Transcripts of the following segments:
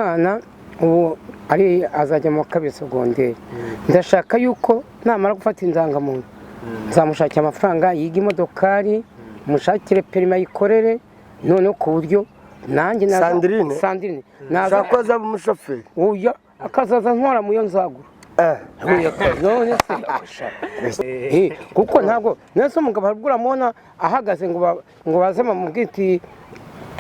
Umwana ubu ari azajya mu wa kabiri segonderi. Ndashaka yuko namara gufata indangamuntu nzamushakira amafaranga yiga imodokari, mushakire permis ayikorere, noneho ku buryo nanjye Sandrine? Sandrine naza. Ushaka ko azaba umushoferi? Oya, akazaza ntwara muyo nzagura. Oya, none se kuko ntabwo nese umugabo arabwo uramubona ahagaze ngo ngo baze bamubwire iti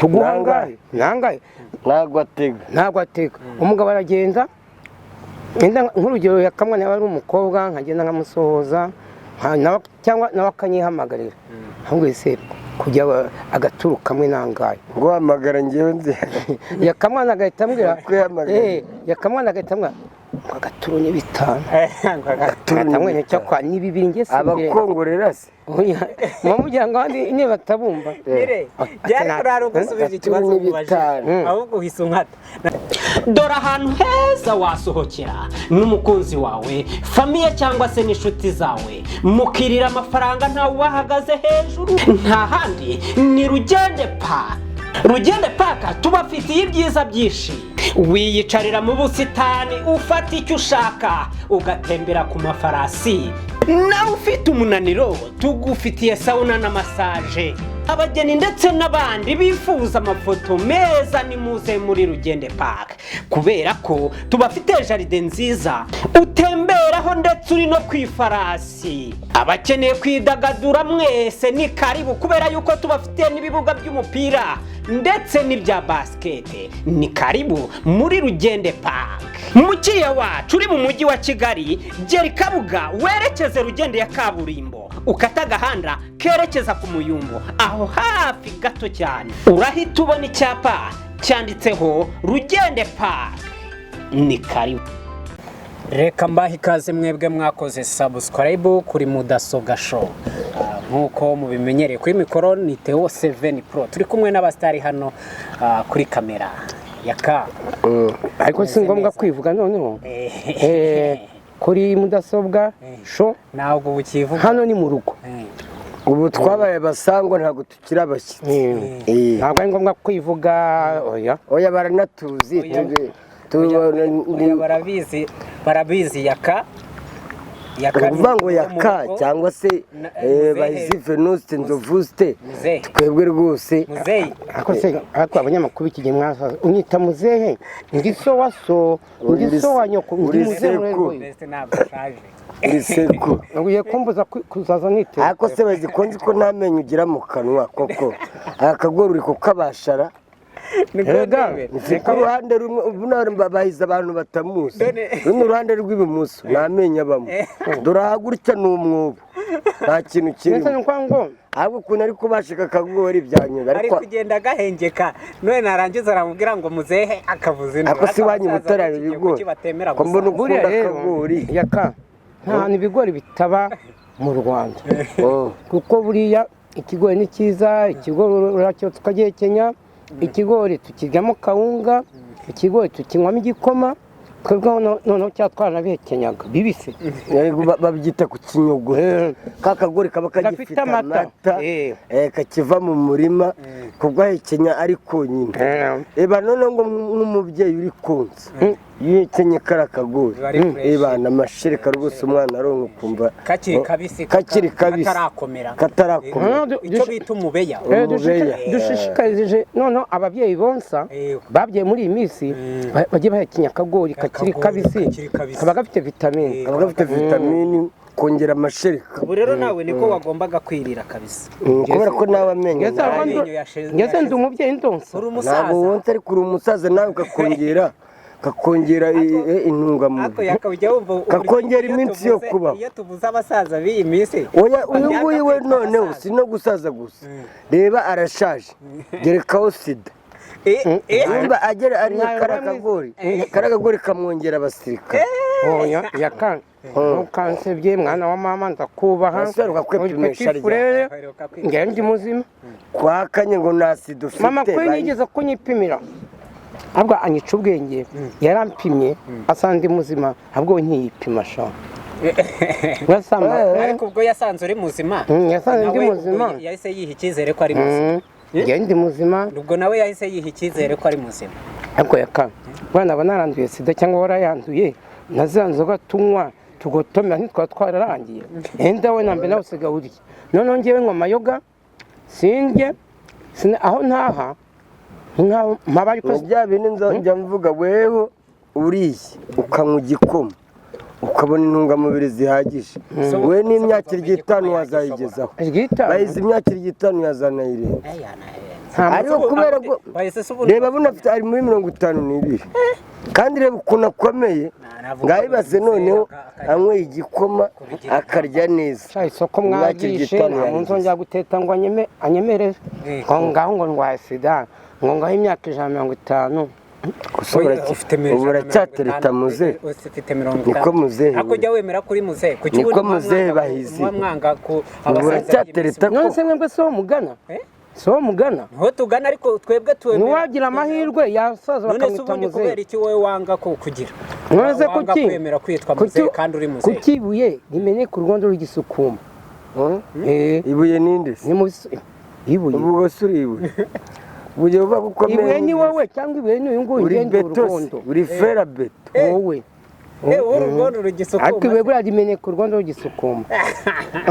tuguha Nangahe? angahe nangahe? Ntabwo atega. Ntabwo ateka. Umugabo aragenda. Wenda nk'urugero, yakamwana yaba ari umukobwa, nkagenda nkamusohoza, cyangwa nawe akanyihamagarira, ahubwo ese kujya agaturu kamwe nangahe? Guhamagara ngewe nzi. Yakamwana agahita ambwira. Kwihamagara. Yakamwana agahita ambwira ngo agaturu ni 5. Agaturu ni agahita ambwira 5. Cyakora ni 2 njye simbireba. Abakongorera se? Oya, muba ngo abandi niba batabumva. Mire, byari kurara ugusubije ikibazo Agaturu ni umubajije, 5. ahubwo uhise unkata. Dore ahantu heza wasohokera n'umukunzi wawe, famille cyangwa se n'inshuti zawe, mukirira amafaranga ntawe ubahagaze hejuru. Nta handi, ni Rugende Park. Rugende Park tubafitiye ibyiza byinshi. Wiyicarira mu busitani, ufata icyo ushaka, ugatembera ku mafarasi. Nawe ufite umunaniro, tugufitiye sauna na massage. Abageni ndetse n'abandi bifuza amafoto meza, nimuze muri Rugende Park, kubera ko tubafite jardin nziza utemberaho ndetse uri no ku ifarasi. Abakeneye kwidagadura mwese ni karibu, kubera yuko tubafitiye n'ibibuga by'umupira ndetse n'ibya basikete. Ni karibu muri Rugende Park. Mukiriya wacu uri mu mujyi wa Kigali, gera i Kabuga, werekeze Rugende ya kaburimbo, ukata agahanda kerekeza ku Muyumbo. Aho hafi gato cyane urahita ubona icyapa cyanditseho Rugende Park. Ni karibu. Reka mbahe ikaze mwebwe mwakoze subscribe kuri Mudasobwa Show. Nk'uko mubimenyereye, kuri mikoro ni Theo 7 Pro, turi kumwe n'abasitari hano kuri kamera yaka. Ariko si ngombwa kwivuga noneho. Kuri Mudasobwa Show. Ntabwo bukivuga. Hano ni mu rugo. Ubu twabaye abasangwa, ntabwo tukiri abashyitsi. Ntabwo ari ngombwa kwivuga, oya. Oya, baranatuzi. Oya. Oya, barabizi, barabizi. Yaka, yaka. Ni ukuvuga ngo Ni yaka mu rugo. Cyangwa se Muzehe. Bahizi Venuste Nzovuste. Muzehe. Twebwe rwose. Muzeyi. Ariko se, ariko abanyamakuru b'iki gihe mwasaza, unyita muzehe, ndi so wa so, ndi so wa nyoko, ndi Uri muzehe. sekuru. Mbese ntabwo ushaje? Uri sekuru. Ugiye kumbuza kuzaza nitera. Ariko se bazi ko nzi ko nta menyo ugira mu kanwa koko? Aka kagori uri kukabashara. Niko. Erega, ndebe. Nzi ko uruhande rumwe ubu bahize abantu batamuzi. Runo ruhande rw'ibumoso nta menyo abamo. Dore aha gutya ni umwobo, nta kintu Ndetse ni kirimo. ukuvuga ngo Ahubwo ukuntu ari kubashika akagori byanyura. Ari Ariko kugenda agahengeka, none narangiza aramubwira ngo muzehe, akavuza induru. Ako si iwanyu Ariko Butare abasaza b'iki gihe ibigori? kuki batemera Ko mbona gusaza? Buriya ukunda rero akagori. Yaka, nta hantu ibigori bitaba mu Rwanda, Oh. kuko buriya ikigori ni cyiza. Ikigori uracyo tukagihekenya, ikigori tukiryamo kawunga, ikigori tukinywamo igikoma. Twebwe noneho cyatwarana bihekenyaga bibisi. Yego, babyita ku kinyogo. Ka kagori kaba kagifite Gafite amata. amata, kakiva mu murima, kugahekenya ari konyine. Eba noneho ngo nk'umubyeyi uri konsa, iyo uhekenye kariya kagori, Biba ari fresh. eba na amashereka rwose, umwana aronka ukumva Kakiri kabisi. Kakiri kabisi. Katarakomera. Katarakomera. Icyo bita umubeya. Umubeya. Dushishikarije noneho ababyeyi bonsa, babyeyi muri iyi minsi, bajye bahekenya akagori kakiri Akagori kabisi. Kakiri kabisi. Kaba gafite vitamine. Kaba gafite vitamini, kongera amashereka. Ubu rero nawe niko wagombaga kwirira kabisa. Kubera ko nawe amenyo Ngeze aho Amenyo yashize. Ngeze ndi umubyeyi ndonsa. Uri Ntabwo umusaza. wonsa, ariko uri umusaza nawe ukakongera Ariko intungamubiri. Yaka, ujya wumva uburyo Kakongera iyo iminsi yo kubaho. Iyo tuvuze abasaza b'iyi minsi, Oya, uyu nguyu we babyanga kwitwa noneho abasaza. si no gusaza gusa, reba arashaje, gerekaho sida. Yumva agera ariye Ntayo. kariya kagori, kariya kagori kamwongera abasirikare. Oya yaka, ntukansebye mwana wa mama, ndakubaha. Abasore bakwipimisha. Uri petit frère, Baheruka kwipimisha. ngewe ndi muzima. Kwakanye ngo nta sida ufite. Mama kwe nigeze kunyipimira, ahubwo anyica ubwenge. Yarampimye asanga ndi muzima, ahubwo we ntiyipima sha. Urasanga. Ariko ubwo yasanze uri muzima. Yasanze ndi Nawe ubwo muzima. yahise yiha icyizere ko ari muzima. Ngewe ndi muzima. Ubwo nawe yahise yiha icyizere ko ari muzima. Ariko yaka Bwana aba naranduye sida cyangwa warayanduye, na za nzoga tunywa tugotomera ntitwaba twararangiye. Enda we nambe nawe usigaye urya. Noneho ngewe nywa amayoga, sindye, aho ntaha nkaho mpaba, ariko Ni bya bindi njya mvuga, weho uriye ukanywa igikoma ukabona intungamubiri zihagije, we n'imyaka irya itanu wazayigezaho. Ryitanu. Bayize imyaka irya itanu yazanayirenza. Nta Ariko kubera ko Bahise se ubundi reba buno afite, ari muri 52, kandi reba ukuntu akomeye. Ngahibaze noneho anyweye igikoma akarya neza. Sha, isoko Imyaka mwagishe irya itanu nta muntu yayigezaho. nzongera guteta ngo anyemerere ngo ngaho ngo ndwaye sida, ngo ngaho imyaka 150. Gusa ubu uracyatereta muze. Ufite mirongo Niko itanu. muzehe Ariko we. ujya wemera kuri muzehe? Kuki Niko ubundi muba muzehe Bahizi. Muba mwanga ku Ubu abasaza? uracyatereta. None se mwebwe si wo mugana? Eh? Si wo mugana? Niho tugana, ariko twebwe twemera. Ntiwagira amahirwe yasaza None se bakamwita ubundi muzehe. kubera iki wowe wanga ko kugira None se wanga kuki kwemera kwitwa muzehe kandi uri muzehe? Kuki ibuye rimeneka urwondo rugisukuma? Eh, Ibuye ninde se? Ni mu ibuye. Ubu se uri ibuye, ubuye buba bukomeye. Ibuye ni wowe cyangwa ibuye ni uyu nguyu? Uri Ngende beto se? urugondo. Uri fera beto. Wowe. Eh, wowe urugondo rugisukuma. Ariko ibuye buriya rimeneka urwondo rugisukuma.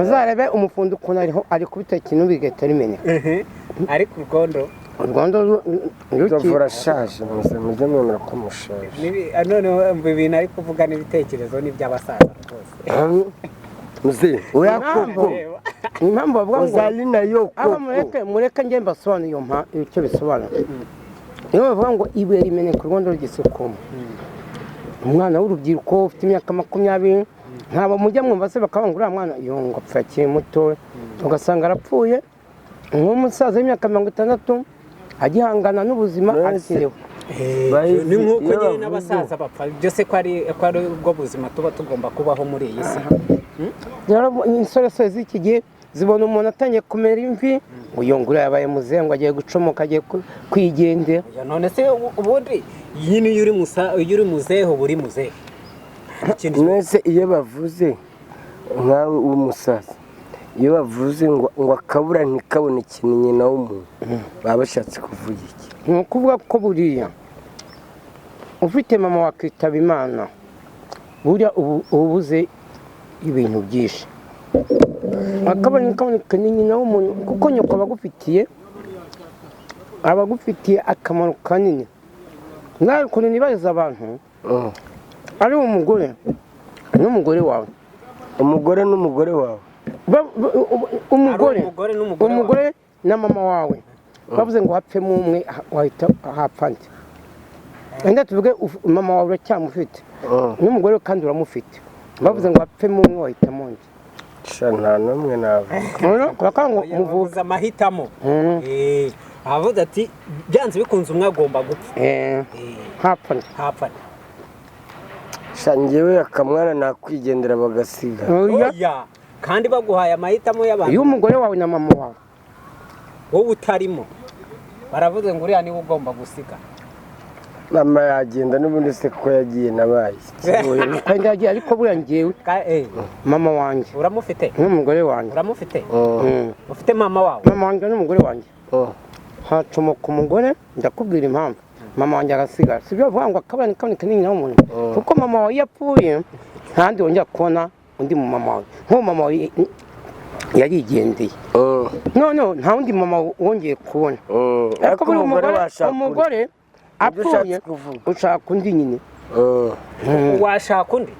Uzarebe umufundi ukuntu ariho ari kubita ikintu bigahita rimeneka. Ariko urugondo Urwondo Nzovu urashaje muze, mujye mwemera ko mushaje. Noneho umva ibintu ari kuvuga n'ibitekerezo n'iby'abasaza rwose. Muze oya koko. Ni impamvu bavuga ngo Ozalina yo aba koko. Mureke, mureke njye mbasobanure iyo icyo bisobanura. Niyo bavuga ngo ibuye rimeneka urwondo rugisukuma. Umwana w'urubyiruko ufite imyaka 20, ntabwo mujya mwumva se bakavuga ngo uriya mwana yunga apfa akiri muto, ugasanga arapfuye nk'umusaza w'imyaka 60 agihangana n'ubuzima None se- akiriho. Bahizi, Ni nk'uko iyo nyine bavuze- n'abasaza bapfa byose, ko ari ubwo buzima tuba tugomba kubaho muri iyi si. Rero insoresore z'iki gihe zibona umuntu atangiye kumera imvi, ngo yongure yabaye muzehe, ngo agiye gucomoka, agiye kwigendera. Oya, none se ubundi nyine iyo uri muzehe uba uri muzehe. Ikindi Mwese iyo bavuze nkawe w'umusaza, iyo bavuze ngo akabura ntikaboneke ni nyina w'umuntu, baba bashatse kuvuga iki? Ni ukuvuga ko buriya ufite mama wakitaba Imana, buriya uba ubuze ibintu byinshi. Akabona kaboneka ni nyina w'umuntu, kuko nyoko aba agufitiye akamaro kanini. Nawe ukuntu nibariza abantu, ari umugore n'umugore wawe. Umugore n'umugore wawe. Umugore Ari umugore n'umugore wawe. Umugore na mama wawe, bavuze ngo hapfemo umwe, wahita hapfa nde? Wenda tuvuge mama wawe uracyamufite, n'umugore we kandi uramufite, bavuze ngo hapfemo umwe, wahitamo nde? Sha, nta n'umwe navuga. Rero bakavuga ngo muvuke Bavuze amahitamo. Avuze ati byanze bikunze umwe agomba gupfa. Hapfa nde? Hapfa. Sha, njyewe akamwana nakwigendera bagasiga. Oya. Oya, kandi baguhaye amahitamo y'abantu. Iyo umugore wawe na mama wawe, wowe utarimo, baravuze ngo uriya niwe ugomba gusiga. Mama yagenda n'ubundi se ko yagiye nabaye. Kandi yagiye, ariko buriya njyewe mama wanjye Uramufite? n'umugore wanjye. Uramufite? Mm. Ufite mama wawe? Mama wanjye n'umugore wanjye, hacomoka umugore, ndakubwira impamvu, mama wanjye arasigara. Si byo bavuga ngo akabana kaboneka ni nyina w'umuntu, kuko mama wawe iyo apfuye ntahandi wongera kubona undi mu mama wawe. Nk'uwo mama wawe yarigendeye, noneho nta wundi mama wongeye kubona. Ariko buriya umugore washaka undi. Umugore Nibyo apfuye ushatse kuvuga. ushaka undi nyine. Washaka undi.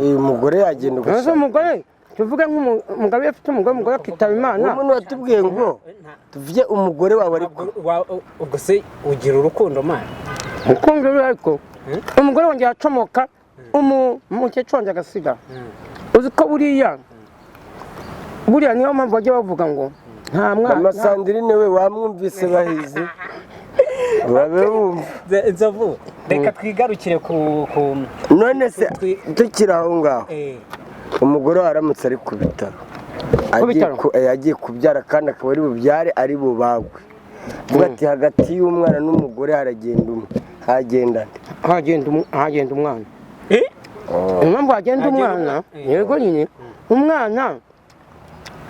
Uyu mugore yagenda None se ugashaka umugore, tuvuge nk'umugabo iyo afite umugore, umugore akitaba Imana. Uwo muntu watubwiye ngo tuvuge umugore wawe, ariko Ubwo se ugira urukundo, mana? Urukundo ruri, ariko umugore wanjye yacomoka, umukecuru wanjye agasigara. Uzi ko buriya niyo mpamvu bajya bavuga ngo nta mwana. Mama Sandrine we wamwumvise, Bahizi babe bumva. Nzovu, reka twigarukire ku None se tukiri aho ngaho, umugore we aramutse ari ku bitaro, agiye bitaro? Agiye kubyara kandi akaba ari bubyare, ari bubagwe, vuga ati hagati y'umwana n'umugore haragenda umwe, hagenda nde? Hagenda umwana. Impamvu hagenda Hagenda umwana, yego nyine umwana.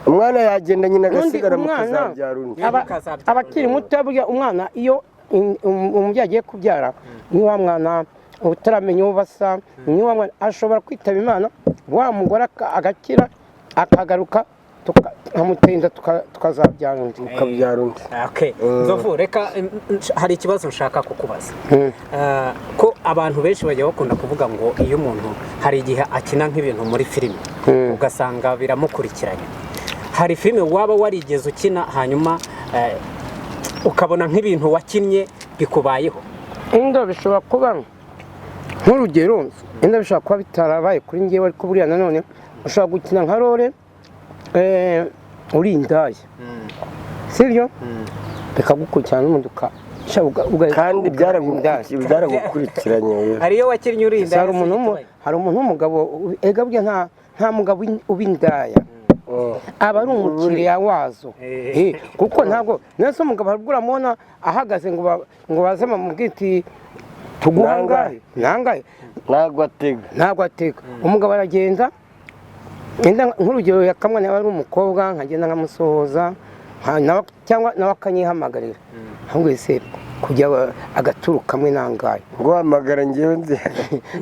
Umwana yagenda, nyina Ubundi agasigara, umwana mukazabyara undi. Mukazabyara abakiri muto, burya umwana iyo umubyeyi agiye kubyara, ni wa mwana utaramenya uwo basa, ni wa mwana ashobora kwitaba Imana, wa mugore agakira, akagaruka, nkamutera inda, tukazabyara undi. Ukabyara undi. Okay. Nzovu, reka hari ikibazo nshaka kukubaza. Ko abantu benshi bajya bakunda kuvuga ngo iyo umuntu hari igihe akina nk'ibintu muri filime, ugasanga biramukurikiranye, hari filime waba warigeze ukina hanyuma ukabona nk'ibintu wakinnye bikubayeho? Inda bishobora kuba, nk'urugero, inda bishobora kuba bitarabaye kuri njyewe, ariko buriya nanone ushobora gukina nka role uri indaya, sibyo, bikagukurikirana n'umuntu Kandi byaragukurikiranye rero. Hari iyo wakinnye uri indaya? Hari umuntu w'umugabo, ega burya nta mugabo uba indaya, aba ari umukiriya wazo. Kuko ntabwo nese umugabo hari ubwo uramubona ahagaze ngo baze bamubwire iti tuguha angahe nangahe? Ntabwo atega. Ntabwo ateka. Umugabo aragenda, yenda nk'urugero yakamwa niba ari umukobwa, nkagenda nkamusohoza, cyangwa nawe akanyihamagarira, ahubwo ese kujya agaturu kamwe nangahe? Guhamagara ngewe nzi.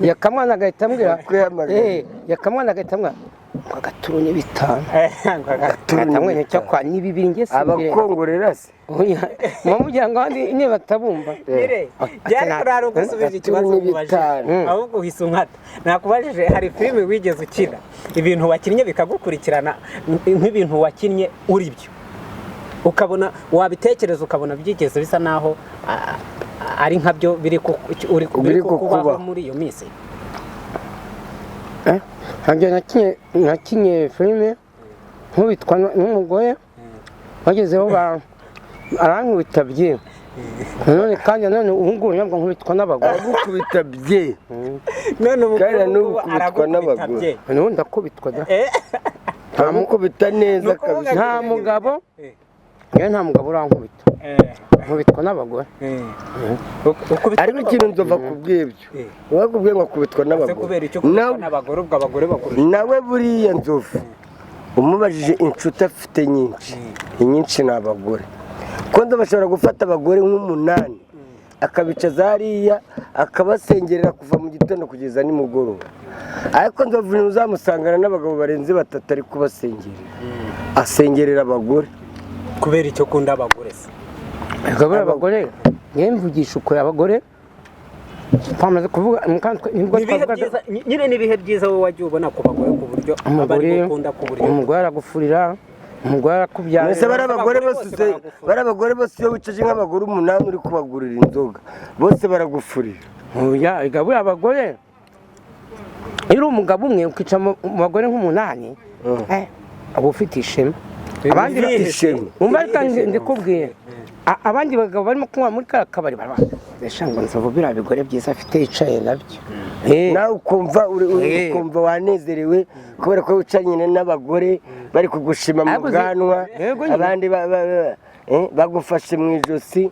Yakamwana agahita ambwira. Kwihamagara. Yakamwana agahita ambwira ngo agaturu ni 5. Agaturu ni Agahita ambwira 5. icyo kwa ni 2 njye si mbere. Abakongorera se? Oya, muba ngo abandi niba batabumva. Mire, byari kurara ugusubije ikibazo Agaturu ni nkubajije. 5. Ahubwo uhise unkata. Nakubajije hari filime wigeze ukina, ibintu wakinnye bikagukurikirana, nk'ibintu wakinnye uri byo, ukabona wabitekereza ukabona byigeze bisa naho ari nkabyo biri Biri biri kukubaho kukubaho. muri iyo minsi. Ntabwo nakinye filime nkubitwa n'umugore, bagezeho arankubita bye, none kandi none ubu ngubu ntabwo nkubitwa n'abagore. Aragukubita bye. None ubu Kandi na n'ubu ngubu ukubitwa aragukubita n'abagore. bye. N'ubu ndakubitwa da. Aramukubita neza Ni ukuvuga kabisa. Nta mugabo, njyewe nta mugabo urankubita, nkubitwa n'abagore. Ukubitwa Ariko ikintu nzova kubwiye ibyo, wakubwiye ngo akubitwa ese n'abagore, kubera icyo ukubitwa n'abagore, ubwo abagore bakurusha? Nawe buriya Nzovu umubajije inshuti afite nyinshi, inyinshi ni abagore, kuko Nzovu ashobora gufata abagore nk'umunani akabicaza hariya akabasengerera kuva mu gitondo kugeza nimugoroba, ariko Nzovu ntuzamusangana n'abagabo barenze batatu ari kubasengerera, asengerera abagore. Kubera icyo ukunda abagore se? Abagore, abagore, njyewe mvugisha ukuri, abagore twamaze kuvuga nibwo Ni ibihe twavugaga. byiza nyine, ni ibihe byiza wowe wagiye ubona ku bagore ku buryo aba Umugore, ari gukunda ku buryo umugore aragufurira, umugore arakubyarira. Mbese bari abagore Abagore bose bose baragufurira. Bari abagore bose, iyo wicaje nk'abagore umunani uri kubagurira inzoga, bose baragufurira. Oya, erega buriya abagore, iyo uri umugabo umwe ukica mu bagore nk'umunani, uba ufite ishema. Abandi Ufite ishema. Umva, reka ndikubwiye. Abandi bagabo barimo kunywa muri kariya kabari baraba ngo Nzovu biriya bigore byiza afite yicaye nabyo. Nawe ukumva ukumva wanezerewe kubera ko wicaranye n'abagore bari kugushima mu Ariko bwanwa, Yego nyine. abandi bagufashe mu ijosi.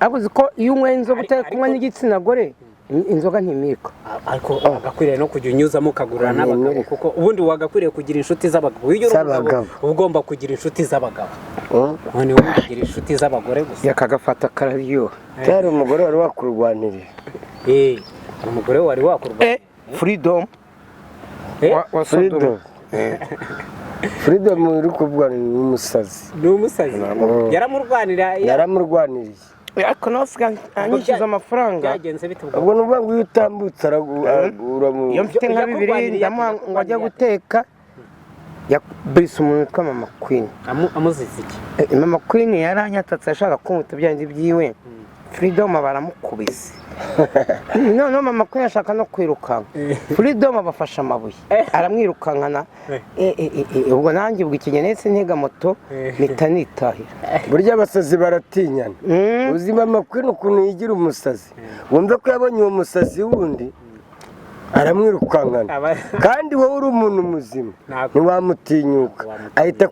Ariko uzi ko iyo unyweye inzoga utari kunywa n'igitsina gore, inzoga ntimika? Ariko wagakwiriye no kujya unyuzamo ukagurira n'abagabo, Ntimirika. kuko ubundi wagakwiriye kugira inshuti z'abagabo. Iyo uri umugabo Z'abagabo. uba ugomba kugira inshuti z'abagabo, none wowe ugira inshuti z'abagore gusa. Yakagafata kararyoha. Cyari umugore wari wakurwanirira. Hari umugore wari wakurwa? Freedom wa Freedom. Sodom. Freedom uri kuvuga ni umusazi. Ni umusazi, yaramurwanira? Yaramurwaniriye. Ariko nawe asigaye anyishyuza amafaranga. Byagenze bite ubwo? Ubwo ni ukuvuga ngo iyo utambutse Iyo mfite nka 2 ndamuha ngo ajye guteka, yakubise umuntu witwa Mama Queen. Amuziza iki? Mama Queen yaranyatatse ashaka kunkubita byanjye byiwe, Freedom baramukubise, noneho Mama Queen ashaka no kwirukanka, Freedom abafashe amabuye aramwirukankana. Ubwo nanjye ubwo ikigihe nahise ntega moto mpita nitahira. Burya abasazi baratinyana. Uzi Mama Queen ukuntu yigira umusazi, wumve ko yabonye uwo musazi wundi aramwirukankana, kandi wowe uri umuntu muzima Ntabwo. ntiwamutinyuka, ahita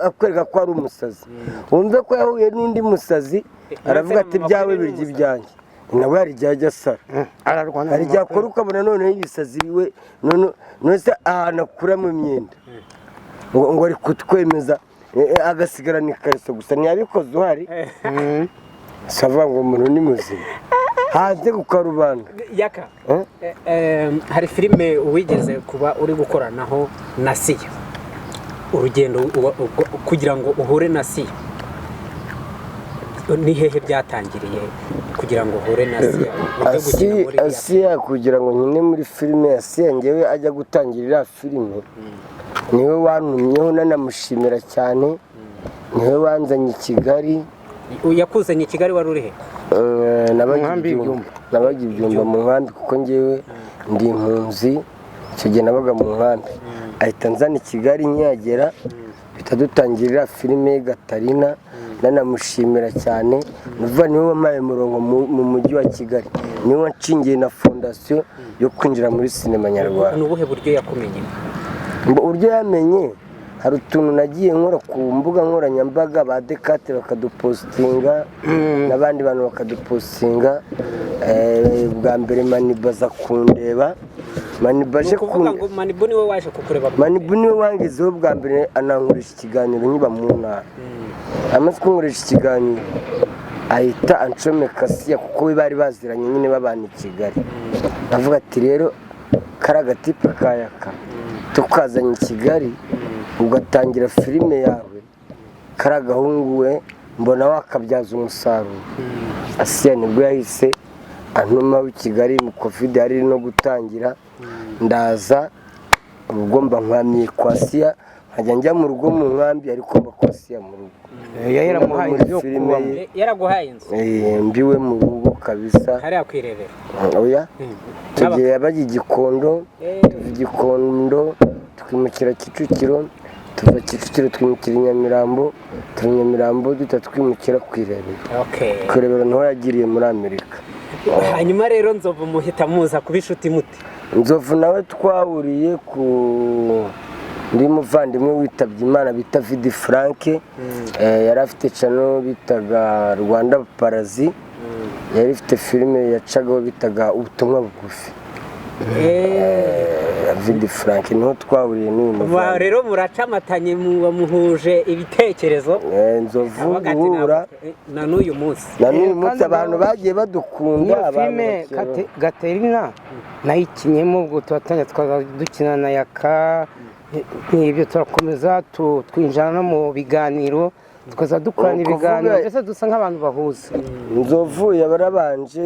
akwereka ko ari umusazi. Wumve ko yahuye n'undi musazi, aravuga ati Mama ibyawe Queen ni birya umusazi. ibyanjye. Nawe hari igihe ajya asara. Ararwana. Hari igihe akora ukabona noneho ibisazi biwe, none se ahantu akuramo imyenda ngo ari kutwemeza, agasigarana ikariso gusa, ntiyabikoze uhari. Savuga ngo umuntu ni muzima hanze ku karubanda. Yaka. Eh? Hari filime wigeze kuba uri gukoranaho na Siya, urugendo kugira ngo uhure na Siya ni hehe byatangiriye kugira ngo uhure na Siya ujye gukina muri iriya? Asiya, kugira ngo nkine muri filime, Asiya ngewe ajya gutangira iriya filime niwe wantumyeho, nanamushimira cyane, niwe wanzanye i Kigali. Yakuzanye i Kigali, wari uri he? Nabaga Mu nkambi i Byumba. y'Ibyumba. Nabaga i Byumba mu nkambi, kuko ngewe ndi impunzi. Icyo gihe nabaga mu nkambi, ahita nzana i Kigali, nkihagera duhita dutangirira filime Gatarina. Nanamushimira cyane, nuvuga niwe wampaye umurongo mu mujyi wa Kigali, niwe wanshingiye na fondasiyo yo kwinjira muri sinema nyarwanda. Ni ubuhe buryo yakumenye? Uburyo yamenye, hari utuntu nagiye nkora ku mbuga nkoranyambaga, ba Dekate bakadupositinga n'abandi bantu bakadupositinga. Bwa mbere Manibu aza kundeba, Manibu Ni aje ukuvuga ngo kundeba. Manibu niwe waje kukureba bwa Manibu mbere? niwe wangezeho bwa mbere, anankoresha ikiganiro nkiba mu ntara. Amaze kunkoresha ikiganiro ahita ancomeka Siya, kuko we bari baziranye nyine babana i Kigali. Avuga ati: "Rero kari agatipe kayaka tukazanye i Kigali ugatangira filime yawe, kari agahungu we mbona wakabyaza umusaruro." Asiya nibwo yahise antuma i Kigali mu Covid yari iri no gutangira, ndaza ubwo mba nkwamiye kwa Siya, nkajya njya mu rugo mu nkambi ariko mba kwa Siya mu rugo. Yaramuhaye Muri inzu yo filime kubamo. ye. Yaraguhaye inzu? Mbiwe mu rugo kabisa. Hariya kwirebera? Oya, icyo gihe yabaga i Gikondo. Tuva i Gikondo twimukira Kicukiro, tuva Kicukiro twimukira i Nyamirambo, tuva i Nyamirambo duhita twimukira ku Irebero. Ku Irebero niho yagiriye muri Amerika. Hanyuma rero Nzovu muhita muza kuba inshuti muti? Nzovu nawe twahuriye ku undi muvandimwe witabye Imana bita Vidi Frank. Yari afite channel bitaga Rwanda Paparazi, yari ifite filime yacagaho bitaga Ubutumwa Bugufi. Vidi Frank niho twahuriye n'uyu muvandimwe. Rero muracamatanye, muba muhuje ibitekerezo. Nzovu Avuga ati, guhura Na n'uyu munsi. Na n'uyu Eh, munsi kandi abantu bagiye badukunda, Iyo abantu filime Gaterina nayikinyemo, ubwo turatangira tukaza dukina na Yaka n'ibyo, turakomeza twinjira no mu biganiro, tukaza dukorana Ni ukuvuga- ibiganiro, mbese dusa nk'abantu bahuza. Nzovu yabarabanje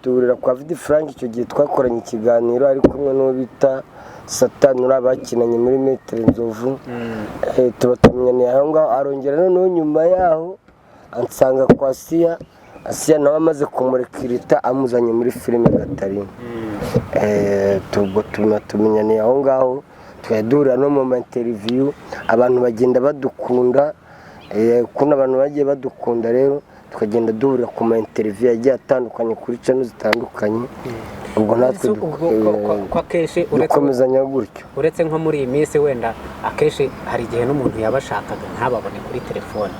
duhurira kwa Vidi Frank. Icyo gihe twakoranye ikiganiro ari kumwe n'uwo bita Satani, uriya bakinanye muri Metere Nzovu. Tuba tumenyaniye aho ngaho. Arongera noneho nyuma yaho ansanga kwa Siya. Asiya nawe amaze kumurekirita amuzanye muri filime Gatarina. Ubwo tuma tumenyaniye aho ngaho, tukajya duhurira no mu ma interview, abantu bagenda badukunda. Ukuntu abantu bagiye badukunda rero, tukagenda duhurira ku ma interview agiye atandukanye kuri channel zitandukanye, ubwo natwe Ubwo ko akenshi uretse dukomezanya gutyo. Uretse nko muri iyi minsi wenda, akenshi hari igihe n'umuntu yabashakaga ntababone kuri telefone.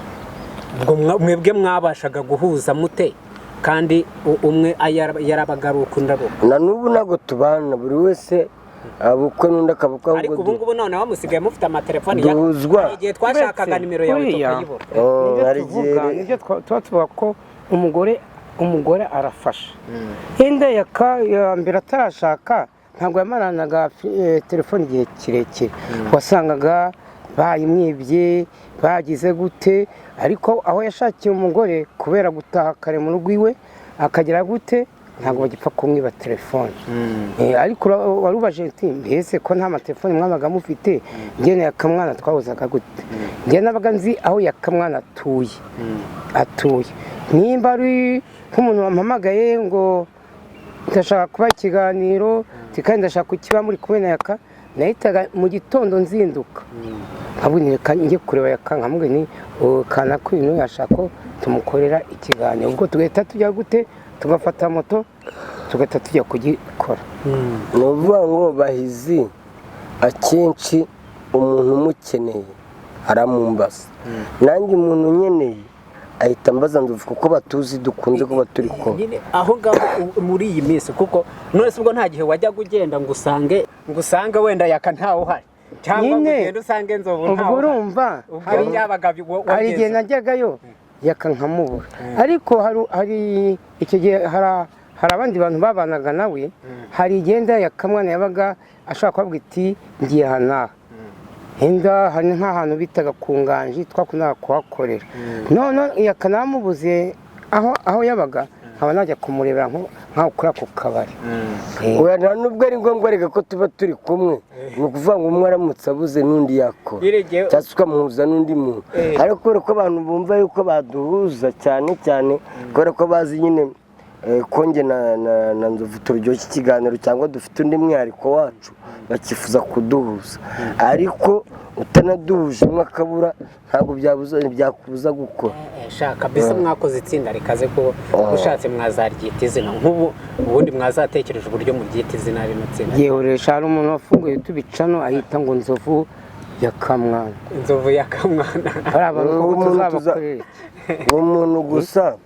Ubwo mwebwe mwabashaga guhuza mute kandi umwe yarabaga ari uko undi ari uko? Na n'ubu ntabwo tubana, buri wese abukwe n'undi akabukwe, Ariko ahubwo ubu ngubu noneho musigaye mufite amatelefoni Duhuzwa. Hari igihe twashakaga Uretse nimero yawe kuriya, tukayibura. Oh, nibyo hari tuvuga, igihe nibyo tuba tuvuga ko umugore arafasha. Yenda Yaka ya mbere atarashaka ntabwo yamaranaga telefone igihe kirekire, wasangaga bayimwibye, bagize gute. Ariko aho yashakiye umugore, kubera gutaha kare mu rugo iwe akagira gute, ntabwo bagipfa kumwiba telefone. Ariko wari ubajije uti: "Mbese ko nta matelefone mwabaga mufite, njye na Yakamwana twahuzaga gute?" Njye nabaga nzi aho Yakamwana atuye. Nimba ari nk'umuntu wampamagaye ngo ndashaka kuba ikiganiro kandi ndashaka kukiba muri kumwe na Yaka, nahitaga mu gitondo nzinduka nkabwira reka njye kureba Yaka, nkamubwira ni kanaka uyu yashaka ko tumukorera ikiganiro, ubwo tugahita tujya gute, tugafata moto tugahita tujya kugikora. Ni ukuvuga ngo Bahizi akenshi umuntu umukeneye aramumbaza, nanjye umuntu unkeneye ahita ambaza Nzovu, kuko batuzi dukunze kuba turi kumwe. Nyine aho ngaho muri iyi minsi, kuko none se ubwo nta gihe wajyaga ugenda ngo usange wenda Yaka ntawe uhari, cyangwa ngo Nyine, ugende usange Nzovu ubwo ntawe uhari? Urumva Ubwo byabaga hari igihe wagenze. najyagayo. Yaka nkamubura, ariko hari icyo gihe hari abandi bantu babanaga nawe. Hari igenda Yakamwana yabaga ashobora kubabwira iti: "Ngiye aha n'aha." Inda hari nk'ahantu bitaga ku Nganji, twakundaga kuhakorera. None Yaka namubuze aho yabaga, nkaba najya kumurebera nkaho kuri ako kabari. Oya, nta nubwo ari ngombwa reka ko tuba turi kumwe. Ni ukuvuga ngo umwe aramutse abuze n'undi yakora, cyangwa se ukamuhuza n'undi muntu. Ariko kubera ko abantu bumva yuko baduhuza cyane cyane, kubera ko bazi nyine ko njye na Nzovu turyoshya ikiganiro cyangwa dufite undi mwihariko wacu, bakifuza kuduhuza. Ariko utanaduhuje, umwe akabura, ntabwo byabuza, byakubuza gukora. Shaka kabisa mwakoze itsinda rikaze, ko ushatse mwazaryita izina. Nk'ubu ubundi mwazatekereje uburyo muryita izina rino tsinda? Yehoresha, hari umuntu wafunguye tubicano ahita ngo Nzovu ya Kamwana. Inzovu ya Kamwana. Hari abantu Uwo ko muntu tuzabakorera iki? Uwo muntu gusa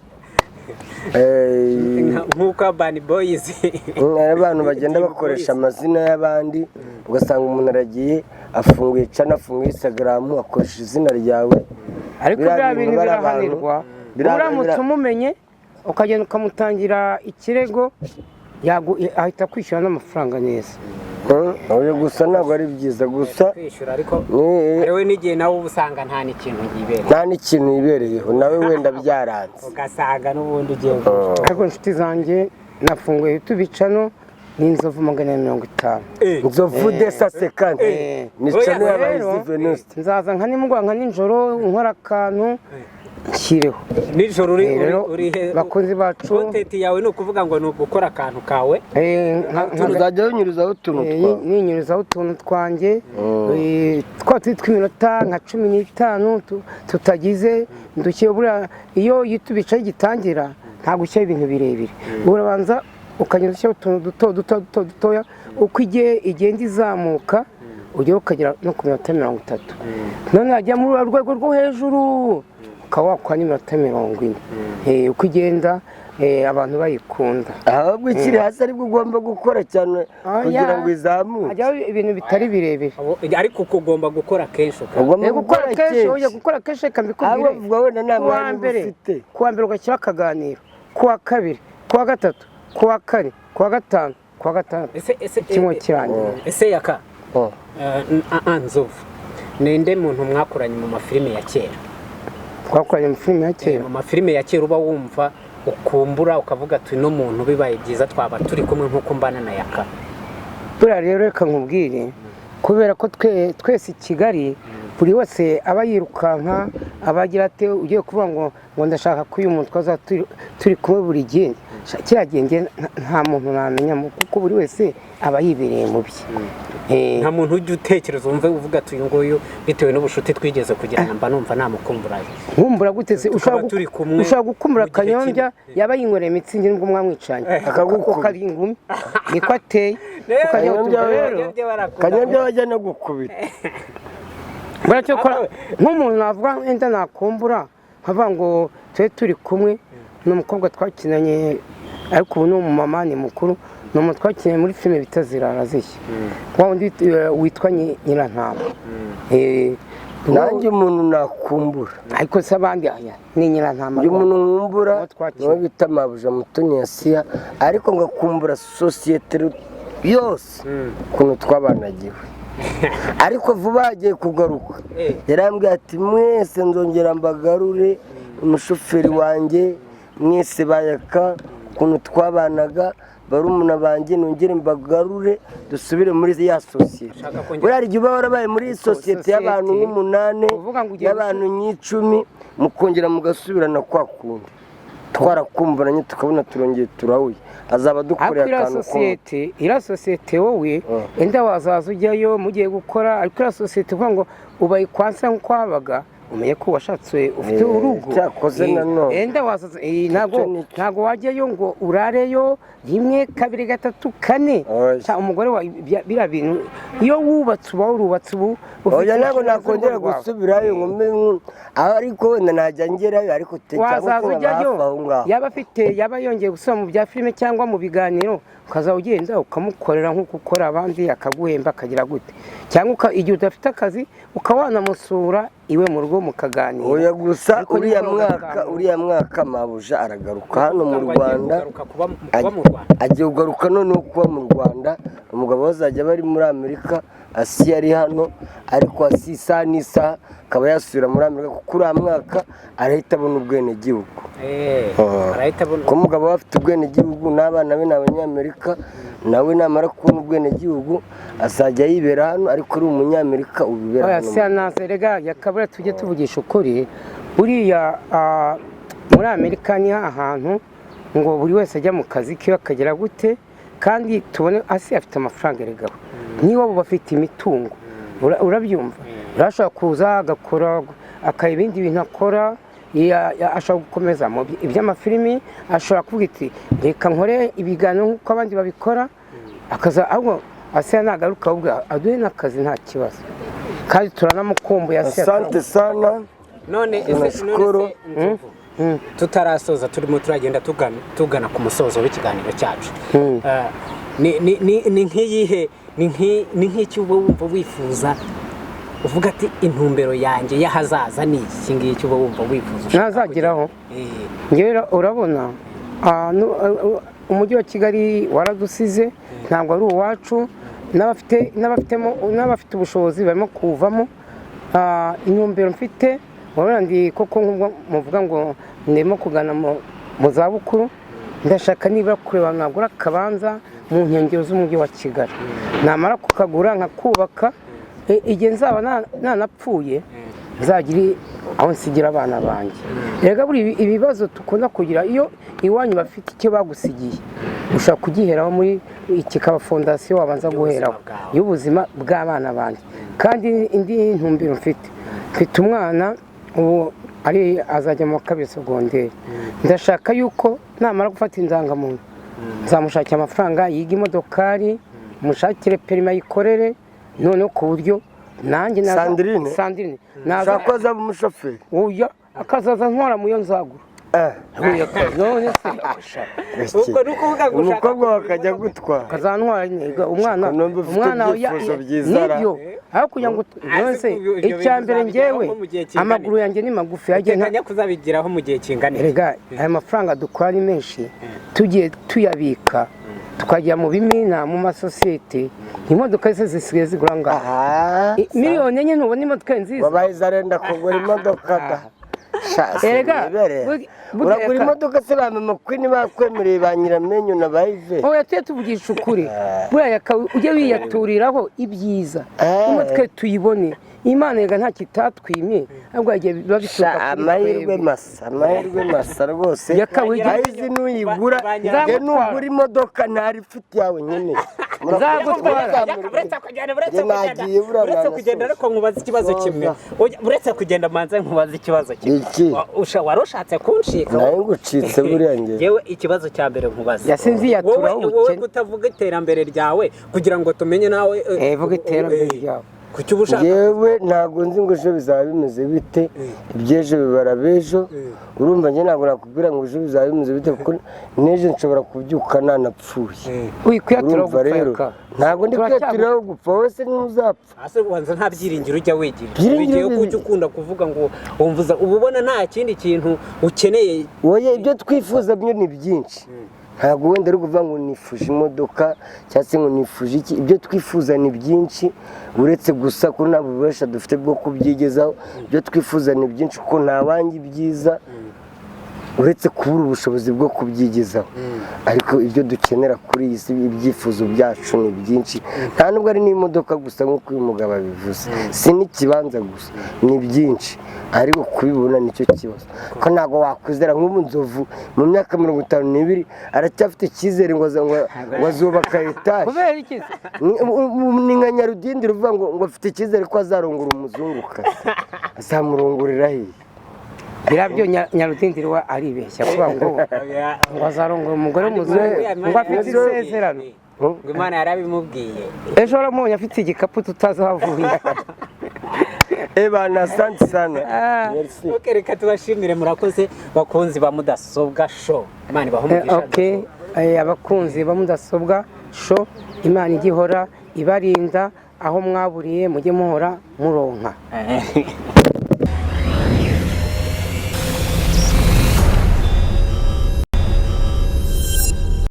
Nk'uko Urban Boys. Hari abantu bagenda bakoresha amazina y'abandi, ugasanga umuntu aragiye afunguye channel, afunguye Instagram, akoresha izina ryawe. Ariko Biriya biriya bintu bari abantu- birahanirwa. Uramutse umumenye ukagenda ukamutangira ikirego, ahita kwishyura n'amafaranga neza. Oya, gusa ntabwo ari byiza gusa. Kwishyura ariko Ni hariwe n'igihe nawe uba usanga nta n'ikintu yibereye. Nta n'ikintu yibereyeho nawe, wenda byaranze. Ugasanga n'ubundi ugiye Ariko inshuti zanjye, nafunguye YouTube channel, ni Inzovu 250. Nzovu desa sekante ni Oya, channel y'Abahizi rero, Venuste. Nzaza nka nimugoroba, nka nijoro, nkora akantu nshyireho. Nijoro uri Rero, uri bakunzi bacu, content yawe ni ukuvuga ngo ni ugukora akantu kawe. Uzajya winyurizaho utuntu twawe. Ninyurizaho utuntu twanjye, twa turi tw'iminota nka 15 tutagize ndukiye. Buriya iyo YouTube icaye igitangira, ntabwo ushyiraho ibintu birebire, urabanza ukagenda ushyiraho utuntu duto duto duto dutoya. Uko igihe igenda izamuka, ugera ukagera no ku minota 30, none wajya muri rwa rwego rwo hejuru ukaba wakora n'iminota 40. Uko igenda abantu bayikunda. Ahubwo ikiri hasi aribwo ugomba gukora cyane Oya. kugira ngo izamuke. Hajyaho ibintu bitari birebire. Ariko uko ugomba gukora kenshi Ugomba Gukora gukora kenshi, oya, kenshi. gukora kenshi reka mbikubwire. Ahubwo vuga wenda nta Kuwa mwanya uba mbere, ufite. kuwa mbere ugashyira akaganiro, kuwa kabiri, kuwa gatatu, kuwa kane, kuwa gatanu, kuwa gatandatu, Ese kimwe kirangiye. Ese Yaka, Oh. Nzovu, ninde muntu mwakoranye mu mafilime ya kera? Twakoranye mu filime ya kera? Mu mafilime ya kera uba wumva ukumbura, ukavuga ati: "Uno muntu bibaye byiza twaba turi kumwe nk'uko mbana na Yaka." Buriya rero reka nkubwire, kubera ko twe twese i Kigali buri wese aba yirukanka, aba agira ate, ugiye kuvuga ngo ndashaka ko uyu muntu twaza turi kumwe buri gihe. Kiriya gihe njye nta muntu namenya kuko buri wese aba yibereye mu bye. Nta muntu ujya utekereza wumve uvuga ati: "Uyu nguyu bitewe n'ubucuti twigeze kugirana mba numva namukumbura"? Nkumbura gute se? Tukaba turi kumwe Ushobora gukumbura mu gihe Kanyombya, kimwe. yaba yinywereye Mützig nubwo mwamwicanye, Akagukubita. ukari ingumi, niko ateye. Ukajya Kanyombya utumva rero. Kanyombya wajya no gukubita. Buriya cyokora nk'umuntu navuga wenda nakumbura, nkavuga ngo tube turi kumwe, ni umukobwa twakinanye, ariko ubu ni umumama, ni mukuru, ni umuntu twakinanye muri filime bita Zirara Zishya, wa wundi witwa Nyirantama. Nanjye umuntu nakumbura, Ariko se abandi aya ni Nyirantama. Uyu muntu nkumbura Uwo twakina. niwe bita Mabuja Mutoni Yasiya, ariko ngakumbura sosiyete yose ukuntu twabanagiwe. Ariko vuba agiye kugaruka. Yarambwiye ati: "Mwese nzongera mbagarure, umushoferi wanjye mwese, bayaka ukuntu twabanaga, barumuna banjye, nongere mbagarure dusubire muri ya sosiyete." Ashaka kongera- Buriya hari igihe uba warabaye muri sosiyete y'abantu Sosiyete, nk'umunani, uvuga ngo ugiye y'abantu nk'icumi, mukongera mugasubirana kwa kundi twarakumburanye, tukabona turongeye turahuye, azaba Ariko adukoreye iriya akantu k'umuti. sosiyete, iriya sosiyete wowe enda wazaza ujyayo mugiye gukora, ariko iriya sosiyete uvuga ngo ubaye kwansa nk'uko habaga, umenye ko washatse ufite urugo. Cyakoze nanone. Enda wazaza ntago Icyo ni cyo. ntago wajyayo ngo urareyo rimwe, kabiri, gatatu, kane. Oya. Umugore wawe biriya bintu, iyo wubatse uba warubatse, ubu ufite Oya, ntabwo inshingano nakongera z'urugo rwawe. gusubirayo ngo mbe ariko wenda najya ngerayo, ariko cyangwa Wazaza ko baba ujyayo hafi aho ngaho. Yaba afite, yaba yongeye gusubira mu bya filime cyangwa mu biganiro, ukaza ugenda ukamukorera nk'uko ukora abandi, akaguhemba akagira gute, cyangwa igihe udafite akazi ukaba wanamusura. iwe mu rugo mukaganira. Oya, gusa Ariko uriya niba mwaka, ugaruka- uriya mwaka mabuja aragaruka hano mu Ngo agiye Rwanda. kugaruka kuba mu Rwanda. Agiye kugaruka noneho kuba mu Rwanda. Umugabo we azajya aba ari muri Amerika, Asiya ari hano, ariko Asiya isaha n'isaha akaba yasubira muri Amerika, kuko uriya mwaka arahita abona ubwenegihugu. Arahita abona. Kuko umugabo we afite ubwenegihugu n'abana be ni Abanyamerika, nawe namara kubona ubwenegihugu azajya yibera hano, ariko ari Umunyamerika ubibera Oya, hano. siya naze rega yakabura, tujye tuvugisha ukuri. Buriya muri Amerika ni ahantu ngo buri wese ajya mu kazi kiwe akagera gute, kandi tubone Asi afite amafaranga erega niba abo bafite imitungo. Urabyumva, urashobora kuza agakora akaba ibindi bintu akora, ashobora gukomeza mu iby'amafilimi, ashobora kuvuga iti reka nkore ibiganiro nk'uko abandi babikora, akaza. Ahubwo Asiya nagaruka ahubwo aduhe n'akazi, nta kibazo, kandi turanamukumbuye Asiya. Asante sana. None ese, none se Nashukuru. Nzovu, tutarasoza, turimo turagenda tugana ku musozo w'ikiganiro cyacu. Ni nk'iyihe, ni nk'iki uba wumva wifuza, uvuga ati intumbero yanjye y'ahazaza ni iki ngiki, uba wumva wifuza ushaka Ntazageraho. kugera? Njyewe urabona umujyi wa Kigali waradusize, ntabwo ari uwacu, n'abafitemo n'abafite ubushobozi barimo kuwuvamo. Intumbero mfite, urabona ndi koko nk'ubwo muvuga ngo ndimo kugana mu zabukuru, ndashaka nibura kureba nagura akabanza mu nkengero z'umujyi wa Kigali, namara kukagura nkakubaka, igihe nzaba nanapfuye nzagire aho nsigira abana banjye. Rega buri ibibazo dukunda kugira, iyo iwanyu bafite icyo bagusigiye ushobora kugiheraho, muri kikaba fondasiyo wabanza guheraho bwawe. y'ubuzima bw'abana banjye. Kandi indi ntumbero mfite, mfite umwana ubu ari azajya mu wa kabiri segonderi, ndashaka yuko namara gufata indangamuntu nzamushakira amafaranga yiga imodokari, mushakire perime ayikorere, noneho ku buryo nanjye Sandrine? Sandrine naza. Ushaka ko azaba umushoferi? Oya, akazaza ntwara mu yo nzagura. Oya, none se Ubwo ni ukuvuga ngo ushaka Umukobwa we akajya gutwara. Akazantwara nyine, umwana. Numva ufite Umwana ibyifuzo byiza ra. Nibyo, aho kugira ngo none se Ibyo bintu icya mbere uzabigeraho njyewe mu gihe kingana amaguru yanjye ni magufi yagiye Uteganya kuzabigeraho mu gihe kingana iki? Erega aya mafaranga dukora ni menshi, tugiye tuyabika tukajya mu bimina, mu masosiyete, imodoka zose zisigaye zigura ngaho Aha. 4 million ntubona imodoka nziza. Wabaye zarenda kugura imodoka da. Sha, Erega, sinibere. burya Uragura imodoka se ba mama Queen bakwemereye, ba Nyiramenyo na ba Yvette? Oya, tujye tuvugisha ukuri, buriya ujye wiyaturiraho ibyiza, imodoka tuyibone. Imana rega nta kitatwimye, ahubwo yagiye biba Sha, bituruka kuri amahirwe twebwe. masa, amahirwe masa rwose. Ayizi nuyigura, njye nugura imodoka ntari ifite yawe nkeneye. Nzagutwara. Uretse kugenda, uretse Njye kugenda, nagiye buriya. Uretse kugenda, ariko nkubaza ikibazo kimwe. Oya, uretse kugenda manze nkubaza ikibazo kimwe. Iki? Wari ushatse kuncika. Nawe ngucitse buriya njye. Yewe, ikibazo cya mbere nkubaza, Yasinze yiyaturaho wowe wowe ubukene. kutavuga iterambere ryawe kugira ngo tumenye nawe Vuga iterambere ryawe. Kuki uba ushaka Njyewe ntabwo nzi ngo ejo bizaba bimeze bite, iby'ejo bibara b'ejo. Urumva, njye ntabwo nakubwira ngo ejo bizaba bimeze bite, kuko n'ejo nshobora kubyuka nanapfuye. Wikwiyatura Urumva rero, gupfa. ntabwo ndi kwiyaturaho gupfa, wowe se ntuzapfa? Ase ubanza nta byiringiro ujya wigira? Byiringiro Bigiye ko ujya ukunda kuvuga ngo wumva uba ubona nta kindi kintu ukeneye. Wowe ibyo twifuza byo ni byinshi, ntabwo wenda ari ukuvuga ngo nifuje imodoka cyangwa se ngo nifuje iki. Ibyo twifuza ni byinshi, uretse gusa ko nta bubasha dufite bwo kubyigezaho. Ibyo twifuza ni byinshi, kuko nta wanjye ibyiza uretse kubura ubushobozi bwo kubyigezaho. Ariko ibyo dukenera kuri iyi si, ibyifuzo byacu ni byinshi, nta nubwo ari n'imodoka gusa nk'uko uyu mugabo abivuze, si n'ikibanza gusa, ni byinshi, ariko kubibona nicyo kibazo, ko ntabwo wakwizera nk'ubu Nzovu mu myaka 52 aracyafite icyizere ngo azubaka etaje. Kubera iki se? Ni nka Nyarudindiri uvuga ngo afite icyizere ko azarongora umuzungukazi, azamurongorera hehe? Birabyo Nyarudindiri we aribeshya kuvuga ngo azarongora umugore w'umuzungu, ngo afite isezerano. Ngo Imana yarabimubwiye. Ejo waramubonye afite igikapu tutazi aho avuye. Ebana, asante sana. Merci. Ok, reka tubashimire, murakoze bakunzi ba Mudasobwa Show, Imana ibahe umugisha. Ok, abakunzi ba Mudasobwa Show, Imana ijya ihora ibarinda aho mwaburiye, mujye muhora muronka.